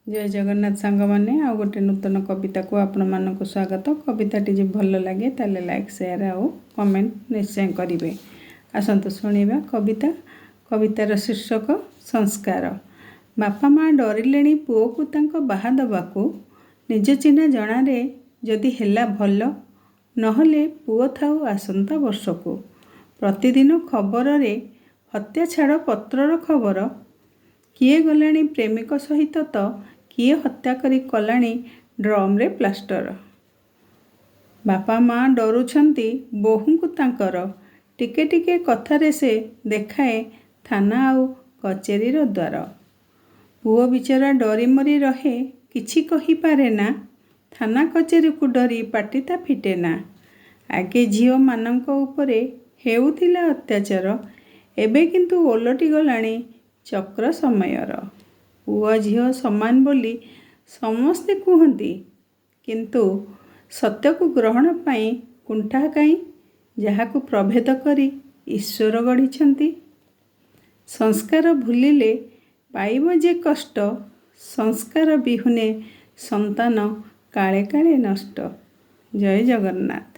ଜୟ ଜଗନ୍ନାଥ ସାଙ୍ଗମାନେ, ଆଉ ଗୋଟେ ନୂତନ କବିତାକୁ ଆପଣମାନଙ୍କୁ ସ୍ୱାଗତ। କବିତାଟି ଯଦି ଭଲ ଲାଗେ, ତାହେଲେ ଲାଇକ୍, ସେୟାର ଆଉ କମେଣ୍ଟ ନିଶ୍ଚୟ କରିବେ। ଆସନ୍ତୁ ଶୁଣିବା କବିତା। କବିତାର ଶୀର୍ଷକ ସଂସ୍କାର। ବାପା ମା ଡରିଲେଣି ପୁଅକୁ ତାଙ୍କ ବାହା ଦେବାକୁ। ନିଜ ଚିହ୍ନା ଜଣାରେ ଯଦି ହେଲା ଭଲ, ନହେଲେ ପୁଅ ଥାଉ ଆସନ୍ତା ବର୍ଷକୁ। ପ୍ରତିଦିନ ଖବରରେ ହତ୍ୟା, ଛାଡ଼ ପତ୍ରର ଖବର। କିଏ ଗଲାଣି ପ୍ରେମିକ ସହିତ ତ କିଏ ହତ୍ୟା କରି କଲାଣି ଡ୍ରମ୍ରେ ପ୍ଲାଷ୍ଟର। ବାପା ମା ଡରୁଛନ୍ତି ବୋହୂଙ୍କୁ ତାଙ୍କର। ଟିକେ ଟିକେ କଥାରେ ସେ ଦେଖାଏ ଥାନା ଆଉ କଚେରୀର ଦ୍ୱାର। ପୁଅ ବିଚରା ଡରିମରି ରହେ, କିଛି କହିପାରେନା। ଥାନା କଚେରୀକୁ ଡରି ପାଟି ତା ଫିଟେନା। ଆଗେ ଝିଅମାନଙ୍କ ଉପରେ ହେଉଥିଲା ଅତ୍ୟାଚାର, ଏବେ କିନ୍ତୁ ଓଲଟି ଗଲାଣି ଚକ୍ର ସମୟର। ପୁଅ ଝିଅ ସମାନ ବୋଲି ସମସ୍ତେ କୁହନ୍ତି, କିନ୍ତୁ ସତ୍ୟକୁ ଗ୍ରହଣ ପାଇଁ କୁଣ୍ଠା କାହିଁ, ଯାହାକୁ ପ୍ରଭେଦ କରି ଈଶ୍ୱର ଗଢ଼ିଛନ୍ତି? ସଂସ୍କାର ଭୁଲିଲେ ପାଇବ ଯେ କଷ୍ଟ, ସଂସ୍କାର ବିହୁନେ ସନ୍ତାନ କାଳେ କାଳେ ନଷ୍ଟ। ଜୟ ଜଗନ୍ନାଥ।